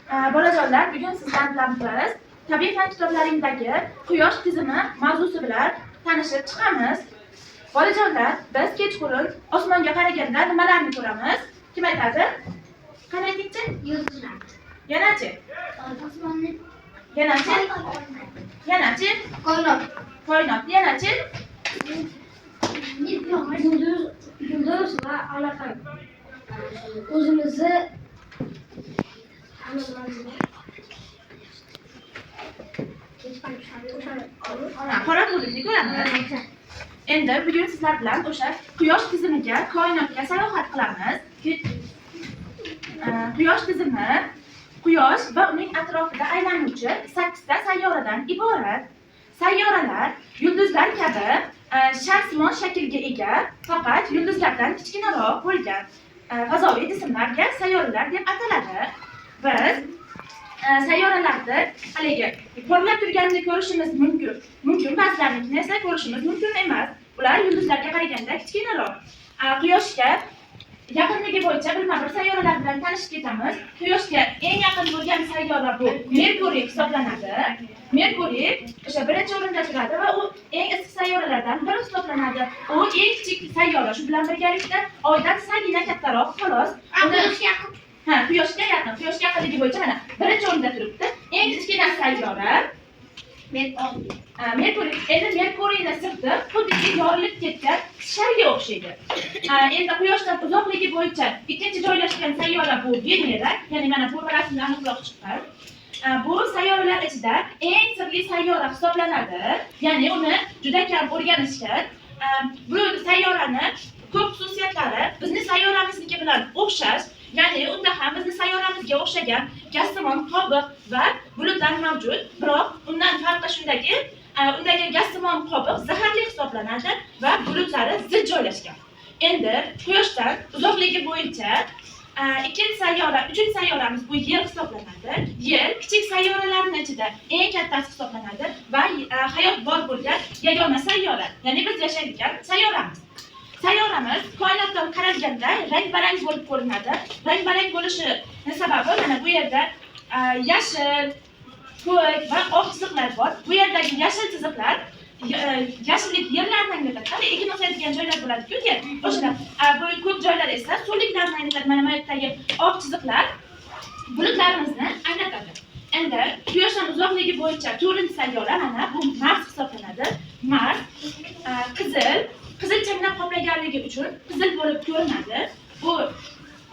Bolajonlar, bugun sizlar bilan biz tabiiy fan kitoblaringdagi quyosh tizimi mavzusi bilan tanishib chiqamiz. Bolajonlar, biz kechqurun osmonga qaraganda nimalarni ko'ramiz? Kim aytadi? Qani aytingchi? Yulduzlar. Yanachi? Osmonni. Yanachi? Yanachi? Koinot. Koinot. Yanachi? Yulduz, yulduz va anaqa o'zimizni Ha, qora bulutni ko'ramiz. Endi bugun sizlar bilan o'sha quyosh tizimiga, koinotga sayohat qilamiz. Quyosh tizimi Quyosh va uning atrofida aylanuvchi 8 ta sayyoradan iborat. Sayyoralar yulduzlar kabi sharsimon shaklga ega, faqat yulduzlardan kichkinaroq bo'lgan fazoviy jismlarga sayyoralar deb ataladi. Biz sayyoralarni haligi porlab turganini ko'rishimiz mumkin. Mumkin, ba'zilarnikini esa ko'rishimiz mumkin emas. Ular yulduzlarga qaraganda kichkinaroq. Quyoshga yaqinligi bo'yicha birma-bir sayyoralar bilan tanishib ketamiz. Quyoshga eng yaqin bo'lgan sayyora bu Merkuriy hisoblanadi. Merkuriy o'sha birinchi o'rinda turadi va u eng issiq sayyoralardan biri hisoblanadi. U eng kichik sayyora, shu bilan birgalikda Oydan salgina kattaroq xolos. Ha, Quyoshga yaqin. Quyoshga yaqinligi bo'yicha mana birinchi o'rinda turibdi. Eng kichkina sayyora Merkuriy. Endi Merkuriyni sirti xuddiki yorilib ketgan sharga o'xshaydi. Endi Quyoshdan uzoqligi bo'yicha ikkinchi joylashgan sayyora bu Venera, ya'ni mana bu rasmda aniqroq chiqqan. Bu sayyoralar ichida eng sirli sayyora hisoblanadi. Ya'ni uni juda kam o'rganishgan. Bu sayyorani ko'p xususiyatlari bizni sayyoramizniki bilan o'xshash, ya'ni unda ham bizni sayyoramizga o'xshagan gazsimon qobiq va bulutlar mavjud. Biroq undan farqi shundaki, undagi gazsimon qobiq zaharli hisoblanadi va bulutlari zid joylashgan. Endi Quyoshdan uzoqligi bo'yicha ikkinchi sayyora, uchinchi sayyoramiz bu Yer hisoblanadi. Yer kichik sayyoralarning ichida eng kattasi hisoblanadi va hayot bor bo'lgan yagona sayyora, ya'ni biz yashaydigan sayyoramiz. Sayyoramiz koinotdan qaralganda rang-barang bo'lib ko'rinadi. Rang-barang bo'lishining sababi mana bu yerda yashil, ko'k va oq chiziqlar bor. Bu yerdagi yashil chiziqlar yashillik yerlarni anglatadi. Ekin o'sadigan joylar bo'ladi-ku yer. O'shalar. Bu ko'k joylar esa so'lliklarni anglatadi. Mana bu yerdagi oq chiziqlar bulutlarimizni anglatadi. Endi Quyoshdan uzoqligi bo'yicha to'rtinchi sayyora mana bu Mars hisoblanadi. Mars qizil changlar qoplaganligi uchun qizil bo'lib ko'rinadi. Bu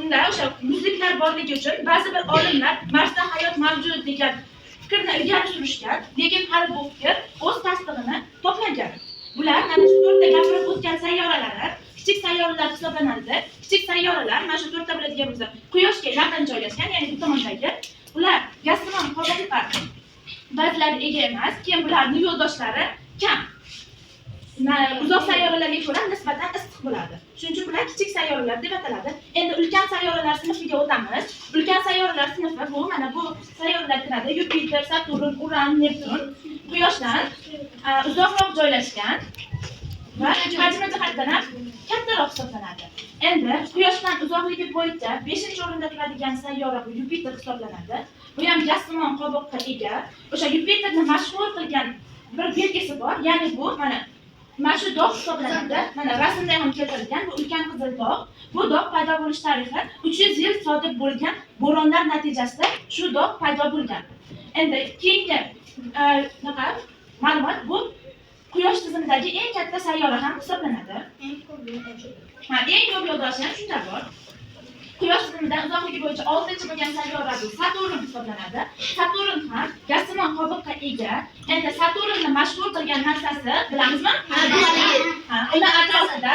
unda o'sha muzliklar borligi uchun ba'zi bir olimlar Marsda hayot mavjud degan fikrni ilgari surishgan, lekin hali bu fikr o'z tasdig'ini topmagan. Bular mana shu to'rtta gapirib o'tgan sayyoralari kichik sayyoralar hisoblanadi. Kichik sayyoralar mana shu to'rtta biladigan bo'lsa, Quyoshga yaqin joylashgan, ya'ni bu tomondagi. Ular gazsimon qobiqqa ba'zilari ega emas, keyin bularning yo'ldoshlari kam. Uzoq sayyoralarga ko'ra nisbatan issiq bo'ladi. Shuning uchun bular kichik sayyoralar deb ataladi. Endi ulkan sayyoralar sinfiga o'tamiz. Ulkan sayyoralar sinfi bu mana bu sayyoralar kiradi. Yupiter, Saturn, Uran, Neptun Quyoshdan uzoqroq joylashgan va hajmi jihatdan ham kattaroq hisoblanadi. Endi Quyoshdan uzoqligi bo'yicha 5-o'rinda turadigan sayyora bu Yupiter hisoblanadi. Bu ham gazsimon qobiqqa ega. O'sha Yupiterni mashhur qilgan bir belgisi bor, ya'ni bu mana shu dog' hisoblanadi. Mana rasmda ham keltirilgan bu ulkan qizil dog'. Bu dog' paydo bo'lish tarixi 300 yil sodir bo'lgan bo'ronlar natijasida shu dog' paydo bo'lgan. Endi keyingi ma'lumot bu Quyosh tizimidagi eng katta sayyora ham hisoblanadi. Ha, eng ko'p yo'ldoshi ham shunda bor. Quyosh tizimidan uzoqligi bo'yicha 6-chi bo'lgan sayyora bu Saturn hisoblanadi. Saturn ham gazsimon qobiqqa ega. Endi Saturnni mashhur qilgan narsasi bilamizmi? Ha, uni atrofida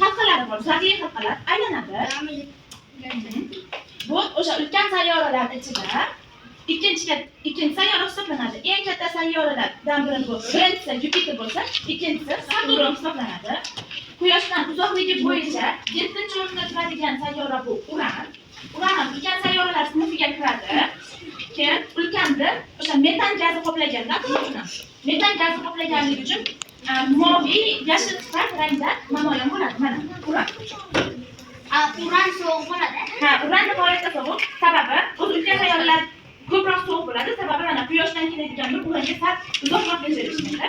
halqalari bor, zarli halqalar aylanadi. Bu o'sha ulkan sayyoralar ichida ikkinchi sayyora hisoblanadi. Eng katta sayyoralardan biri bu. Birinchisi Yupiter bo'lsa, ikkinchisi Saturn hisoblanadi. Quyoshdan uzoqligi bo'yicha 7-o'rinda turadigan sayyora bu Uran. Uran ham ulkan sayyoralar sinfiga kiradi. Keyin ulkanni o'sha metan gazi qoplaganda atrofini. Metan gazi qoplaganligi uchun moviy yashil sifat rangda namoyon bo'ladi. Mana Uran. Uran sovuq bo'ladi. Ha, Uran nihoyatda sovuq. Sababi, o'zi ulkan sayyoralar ko'proq sovuq bo'ladi. Sababi mana quyoshdan keladigan nur Uranga sal uzoqroq joylashganda.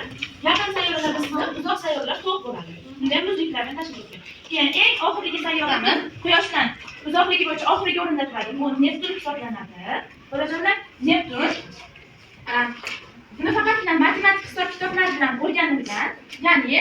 Yaqin sayyoralar issiq, uzoq sayyoralar sovuq bo'ladi. Bunda ham muzliklarni tashkil etgan. Keyin eng oxirgi sayyoramiz quyoshdan uzoqligi bo'yicha oxirgi o'rinda turadi. Bu Neptun hisoblanadi. Bolajonlar, Neptun buni faqatgina matematik hisob kitoblar bilan o'rganilgan, ya'ni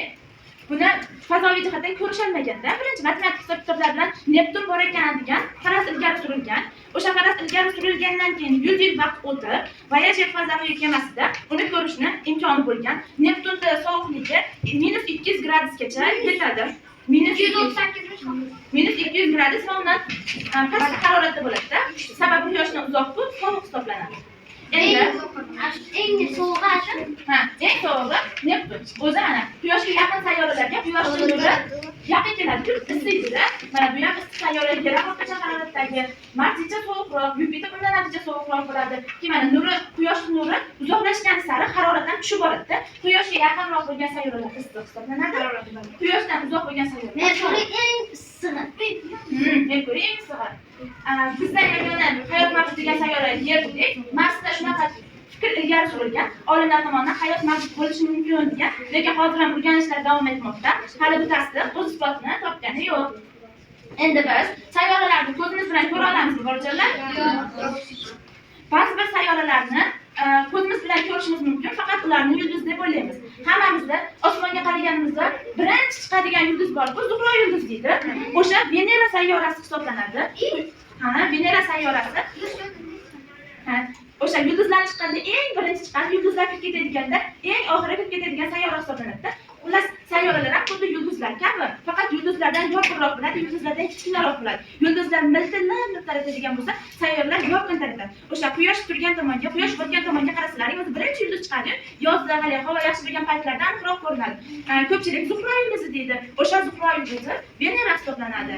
buni fazoviy jihatdan ko'risholmaganda birinchi matematik hisob kitoblar bilan Neptun bor ekan degan faraz ilgari surilgan. O'sha faraz ilgari surilgandan keyin 100 yil vaqt o'tib, Voyager fazoviy kemasida uni ko'rishni imkoni bo'lgan. Neptunda sovuqligi -200 gradusgacha yetadi. Minus 238 -200 gradus va undan past haroratda bo'ladi-da. Sababi quyoshdan uzoq, bu sovuq hisoblanadi. Endi Eng sovug'i shu. Ha, eng sovug'i Neptun. O'zi mana quyoshga yaqin sayyoralarga quyoshning nuri yaqin keladi, isiydi-da. Mana bu ham issiq sayyora, Yer ham o'rtacha haroratdagi. Mars ancha sovuqroq, Yupiter undan ancha sovuqroq bo'ladi. Keyin mana nuri, quyoshning nuri uzoqlashgani sari harorat ham tushib boradi-da. Quyoshga yaqinroq bo'lgan sayyoralar issiq hisoblanadi. Quyoshdan uzoq bo'lgan sayyoralar. Merkuriy eng issig'i. Merkuriy eng issig'i. Bizda yagona hayot mavjud degan sayyora Yer dedik. Marsda shunaqa fikr ilgari surilgan. Olimlar tomonidan hayot mavjud bo'lishi mumkin degan, lekin hozir ham o'rganishlar davom etmoqda. Hali bu tasdiq o'z isbotini topgani yo'q. Endi biz sayyoralarni ko'zimiz bilan ko'ra olamizmi, bolajonlar? Ba'zi bir sayyoralarni ko'zimiz bilan ko'rishimiz mumkin, faqat ularni yulduz deb o'ylaymiz. Hammamizda osmonga qaraganimizda birinchi chiqadigan yulduz bor, bu Zuhro yulduz deydi. O'sha Venera sayyorasi hisoblanadi. Ha, Venera sayyorasi. Ha, o'sha yulduzlar chiqqanda eng birinchi chiqqan, yulduzlar kirib ketadiganda eng oxiri kirib ketadigan sayyora hisoblanadi. Xullas, sayyoralar ham xuddi yulduzlar kabi, faqat yulduzlardan yorqinroq bo'ladi, yulduzlardan kichkinaroq bo'ladi. Yulduzlar miltillab nur taratadigan bo'lsa, sayyoralar yorqin taratadi. O'sha quyosh turgan tomonga, quyosh botgan tomonga qarasalaring, o'zi birinchi yulduz chiqadi. Yozda hali havo yaxshi bo'lgan paytlarda aniqroq ko'rinadi. Ko'pchilik Zuhro yulduzi deydi. O'sha Zuhro yulduzi Venera hisoblanadi.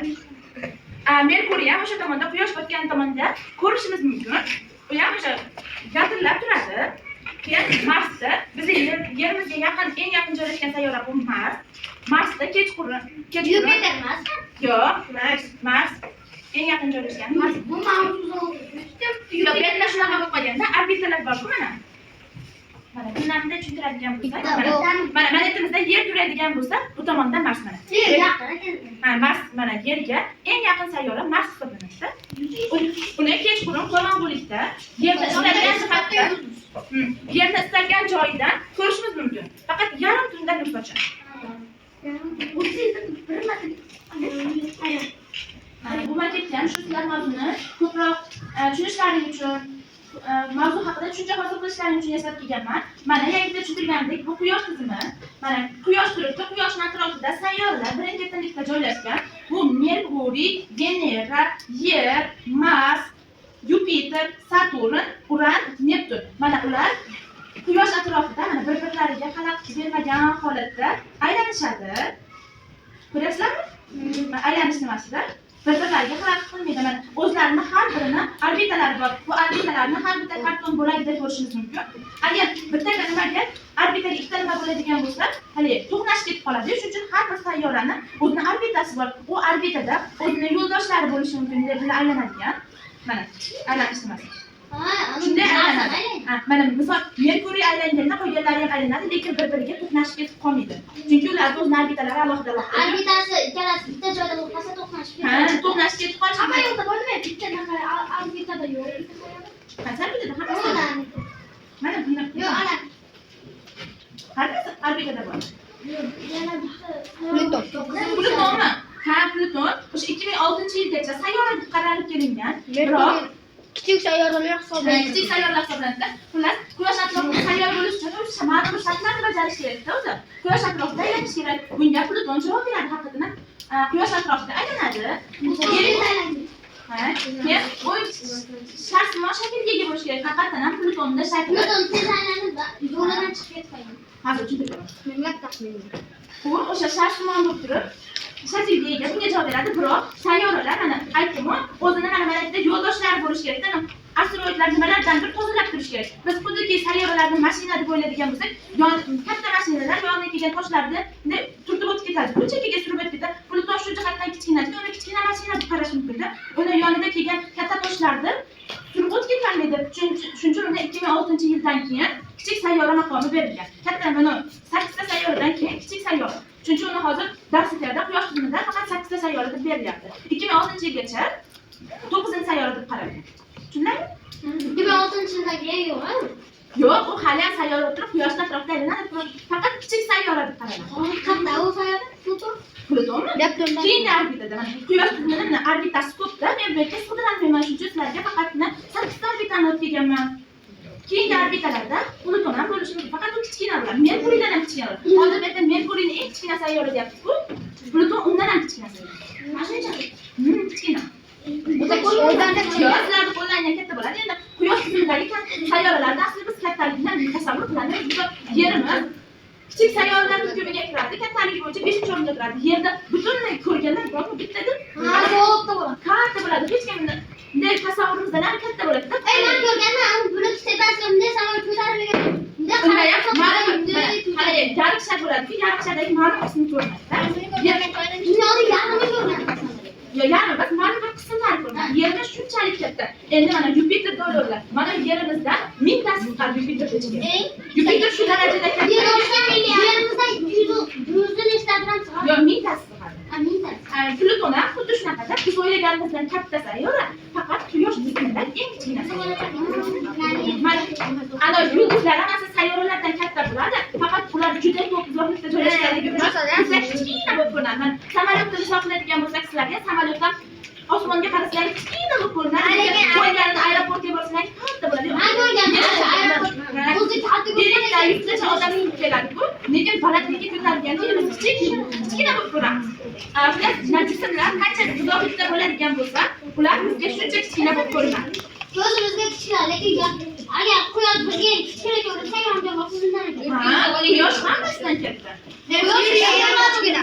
Merkuriy ham o'sha tomonda, quyosh botgan tomonda ko'rishimiz mumkin. U ham o'sha yaltillab turadi. Keyin Marsda bizning Yerimizga yaqin, eng yaqin joylashgan sayyora bu Mars. Marsda kechqurun Yupiter emasmi? Yo'q, Mars eng yaqin joylashgan Mars. Bu mavzu. Yo'q, bu yerda shunaqa bo'lib qolganda orbitalar bor-ku mana. Mana bundan bunday tushuntiradigan bo'lsak, mana mana yetimizda Yer turadigan bo'lsa, bu tomonda Mars mana. Yaqin. Ha, Mars mana Yerga eng yaqin sayyora Mars hisoblanadi. Uni kechqurun qorong'ulikda Yerda istalgan jihatda, Yerda istalgan joyidan ko'rishimiz mumkin. Faqat yarim tunda nur sochadi. Bu maketda ham shu sizlar mavzuni ko'proq tushunishlaring uchun, mavzu haqida tushuncha hosil qilishlaring uchun yasab kelganman. Mana yangi tushuntirgandek, bu quyosh tizimi. Mana quyosh turibdi, quyoshning atrofida sayyoralar birin-ketinlikda joylashgan. Bu Merkuriy, Venera, Yer, Mars, Yupiter, Saturn, Uran, Neptun. Mana ular quyosh atrofida mana bir-birlariga xalaqit bermagan holatda aylanishadi. Ko'ryapsizlarmi? Aylanish nimasida? Bir-birlariga xalaqit qilmaydi. Mana o'zlarini har birini orbitalari bor. Bu orbitalarni har bitta karton bo'lagida ko'rishimiz mumkin. Agar bitta nimaga orbitaga ikkita nima bo'ladigan bo'lsa, hali to'qnash ketib qoladi. Shuning uchun har bir sayyorani o'zini orbitasi bor. U orbitada o'zini yo'ldoshlari bo'lishi mumkin deb aylanadigan. Mana aylanish nimasi. Shunday aylanadi. Ha, mana misol Merkuriy aylanganda qolganlari ham aylanadi, lekin bir-biriga to'qnashib ketib qolmaydi. Chunki ularning o'z orbitalari alohida alohida. Orbitasi ikkalasi bitta joyda bo'lib qolsa to'qnashib Ha, to'qnashib ketib qolishi Hamma mumkin. yoqda bormi? Bitta naqa orbitada yo'q. Qaysi orbitada? Hammasi. Mana bunda. Yo'q, ana. Har qaysi orbitada bor. Yo'q, yana bitta. Pluton. Plutonmi? Ha, Pluton o'sha 2006-yilgacha sayyora deb qaralib kelingan. Biroq Kichik sayyoralar hisoblanadi. Kichik sayyoralar hisoblanadi. Xullas, quyosh atrofida sayyora bo'lish uchun o'sha ma'lum shartlarni bajarish kerak-da o'zi. Quyosh atrofida aylanish kerak. Bunga Pluton javob beradi haqiqatan. Quyosh atrofida aylanadi. Ha, keyin u sharsmon shaklga ega bo'lishi kerak. Haqiqatan ham Plutonda shakli. Pluton tez aylanib, yo'lidan chiqib ketib qolgan. Hozir tushuntirib beraman. Minglab taxminan. U o'sha sharsmon bo'lib turib, shaklga ega, bunga javob beradi. Biroq sayyoralar mana aytdim-ku, o'zini mana yerda yo'ldoshlari bo'lishi kerak-da. Asteroidlar nimalardandir tozalab turish kerak. Biz xuddiki sayyoralarni mashina deb o'ylaydigan bo'lsak, katta mashinalar yoniga kelgan toshlarni turtib o'tib ketadi. Bu chekkaga surib o'tib ketadi. Pluton shu jihatdan kichkina, uni kichkina mashina deb deydi. Uni yonida kelgan katta toshlarni surg'ut ketgan deb, shuning uchun unga 2006-yildan keyin kichik sayyora maqomi berilgan. Katta mana 8 ta sayyoradan keyin kichik sayyora. Chunki uni hozir darsliklarda Quyosh tizimida faqat 8 ta sayyora deb berilyapti. 2006-yilgacha 9-sayyora deb qaralgan. Tushundingmi? 2006-yildan keyin yo'q, ha? Yo'q, u hali ham sayyora turib, Quyoshni atrofida aylanadi, faqat kichik sayyora deb qaraladi. Qayerda u sayyora? Pluton? Plutonmi? Neptundan. Keyingi orbitada mana Quyosh tizimini mana orbitasi ko'pda, men bu yerga sig'dirolmayman, shuning uchun sizlarga faqatgina 8 ta orbitani olib kelganman. Keyingi orbitalarda Pluton ham bo'lishi mumkin, faqat u kichkina bo'ladi. Merkuriydan ham kichkina bo'ladi. Hozir bu yerda Merkuriyni eng kichkina sayyora deyapmiz-ku. Pluton undan ham kichkina sayyora. Mana shunchalik. Kichkina. Oydan da kichkina. Yo'q, sizlarni qo'llangan katta bo'ladi. Endi Quyosh tizimidagi sayyoralarni asli biz kattaligidan tasavvur qilamiz. Bu Yerimiz kichik sayyoralar turkumiga kiradi. Kattaligi bo'yicha 5-o'rinda turadi. Yerda butunlay ko'rganlar bormi? Bittada Ha, sovuqda bo'ladi. katta bo'ladi. Hech kim bunday tasavvurimizdan ham katta bo'ladi. Ey, men ko'rganman, u bulut tepasida bunday samolyot ko'tarilgan. Bunday Unda ham qarab ma'lum bunday hali yarim shar bo'ladi-ku, yarim shardagi ma'lum qismini ko'rinadi. Dunyoni yarmini ko'rgan. Yo, yarmi emas, ma'lum bir qismlari ko'rinadi. Yerimiz shunchalik katta. Endi mana Yupiter o'ylaydilar. Mana yerimizdan mingtasi chiqadi Yupiterga chiqadi. Ey, Yupiter shu darajada katta. Yerimizdan yuzdan nechtadan chiqadi? Yo, mingtasi chiqadi. Ha, mingtasi. Pluton ham xuddi shunaqada biz o'ylaganimizdan katta sayyora, faqat Quyosh tizimidan eng kichkina sayyora. Mana ana yulduzlar ham asli sayyoralardan katta bo'ladi, faqat ular juda ko'p uzoqlikda joylashganligi uchun bizga kichkina bo'lib ko'rinadi. Mana samolyotda misol qiladigan bo'lsak, sizlarga samolyotdan osmonga qarasanglar kichkina bo'lib ko'rinadi. Lekin- Qo'yganini aeroportga borsanglar katta bo'ladi. Men ko'rganman, aeroport. O'zi katta Direktlar yuztacha odam minib keladi-ku, lekin balandlikka ko'tarilganda yerimiz kichkina bo'lib ko'ramiz. Xullas, jismlar qancha uzoqlikda bo'ladigan bo'lsa, ular bizga shuncha kichkina bo'lib ko'rinadi. Ko'zimizga kichkina, lekin agar quyosh bizga kichkina ko'rinsa, yonga borsa undan katta. Ha, quyosh hammasidan katta. Quyosh kichkina.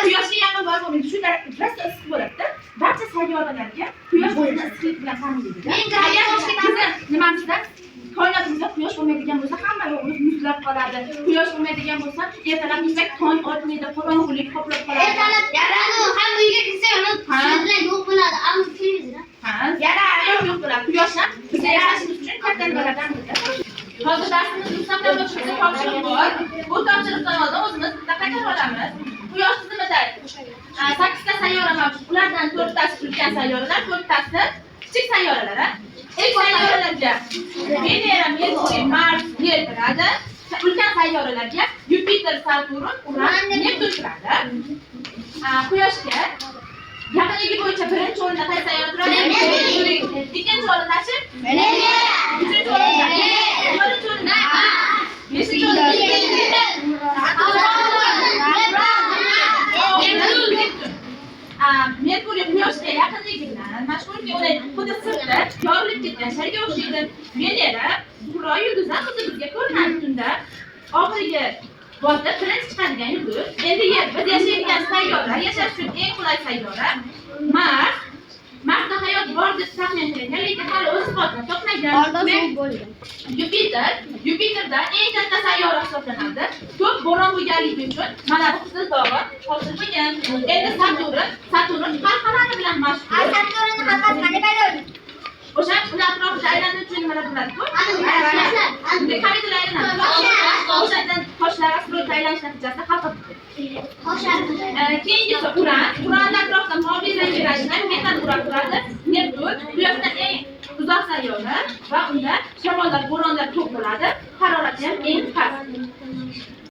Quyoshga yaqin borib bo'lmaydi. Shu rosa issiq bo'ladi-da. Barcha sayyoralarga quyosh o'zini issiqlik bilan ta'minlaydi. Men Agar bizni nimamizda koinotimizda quyosh bo'lmaydigan bo'lsa, hamma yog'imiz muzlab qoladi. Quyosh bo'lmaydigan bo'lsa, ertalab tursak tong otmaydi, qorong'ulik qoplab qoladi. Ertalab ham uyga kirsa, uni yo'q bo'ladi. Ammo televizor. Ha, yo'q bo'ladi. Quyosh ham bizga yashashimiz uchun katta nimalardan biri. Hozir darsimizni mustahkamlab o'tishimiz topshiriq bor. Bu topshiriqdan oldin o'zimiz bitta qaytarib olamiz. Quyosh tizimida 8 ta sayyora mavjud. Ulardan 4 tasi ulkan sayyoralar, 4 tasi kichik sayyoralar. Kichik sayyoralarga Venera, Merkuriy, Mars, Yer kiradi. Ulkan sayyoralarga Yupiter, Saturn, Uran, Neptun kiradi. Quyoshga yaqinligi bo'yicha birinchi o'rinda qaysi sayyora turadi? Merkuriy. Ikkinchi o'rinda-chi? Venera. Uchinchi o'rinda? To'rtinchi o'rinda? Beshinchi o'rinda? Neptun. Merkuriy Quyoshga yaqinligi bilan mashhurki, uni xuddi sirtda yorilib ketgan sharga o'xshaydi. Venera Zuhra yulduzdan xuddi bizga ko'rinadi tunda. Oxirgi botib birinchi chiqadigan yulduz. Endi Yer biz yashaydigan sayyora, yashash uchun eng qulay sayyora. Mars. Marsda hayot bor deb taxmin qilingan, lekin hali o'z isbotini topmagan. Orda sovuq bo'lgan. Yupiter, Yupiterda eng katta sayyora hisoblanadi. Ko'p bo'ron bo'lganligi uchun mana bu Qizil tog'i hosil bo'lgan. Endi Saturn, Saturn halqalari bilan mashhur. Saturnni halqasi qanday paydo bo'ldi? O'sha uni atrofida aylanuvchi nimalar bo'ladi-ku? Bunday koridor aylanadi. O'shandan toshlar asteroid aylanish natijasida halqa bitadi. Keyingisi Uran. Uranning atrofida moviy rangli ranglar metan uran turadi. Neptun Quyoshdan eng uzoq sayyora va unda shamollar, bo'ronlar ko'p bo'ladi. Harorati ham eng past.